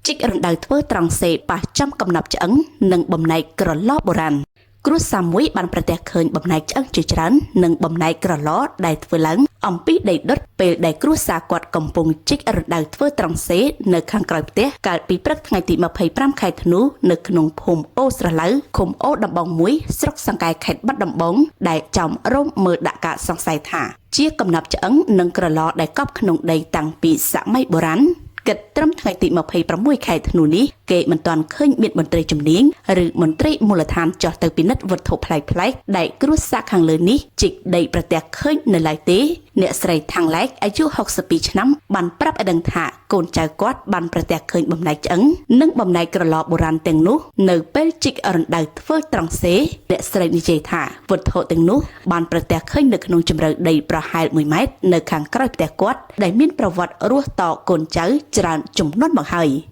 ជីករណ្ដៅធ្វើត្រង់សេប៉ះចំកំណប់ឆ្អឹងនិងបំណែកក្រឡបុរាណគ្រួសារមួយបានប្រទះឃើញបំណែកឆ្អឹងជាច្រើននិងបំណែកក្រឡដែលធ្វើឡើងអំពីដីដុតពេលដែលគ្រួសារគាត់កំពុងជីករណ្ដៅធ្វើត្រង់សេនៅខាងក្រោយផ្ទះកាលពីព្រឹកថ្ងៃទី25ខែធ្នូនៅក្នុងភូមិអូស្រឡៅឃុំអូដំបងមួយស្រុកសង្កែខេត្តបាត់ដំបងដែលចំរោមមើលដាក់ការសង្ស័យថាជាកំណប់ឆ្អឹងនិងក្រឡដែលកប់ក្នុងដីតាំងពីសម័យបុរាណគិតត្រឹមថ្ងៃទី26ខែធ្នូនេះគេមិនទាន់ឃើញមានមន្ត្រីជំនាញឬមន្ត្រីមូលដ្ឋានចុះទៅពិនិត្យវត្ថុប្លែកៗដែលគ្រួសារខាងលើនេះជីកដីប្រទះឃើញនៅឡើយទេអ្នកស្រីថាងឡែកអាយុ62ឆ្នាំបានប្រាប់ឲ្យដឹងថាកូនចៅគាត់បានប្រទះឃើញបំណែកឆ្អឹងនិងបំណែកក្រឡបុរាណទាំងនោះនៅពេលជីករណ្ដៅធ្វើត្រង់សេអ្នកស្រីនិយាយថាវត្ថុទាំងនោះបានប្រទះឃើញនៅក្នុងជម្រៅដីប្រហែល1ម៉ែត្រនៅខាងក្រោយផ្ទះគាត់ដែលមានប្រវត្តិរស់តកូនចៅច្រើនចំនួនមកហើយ។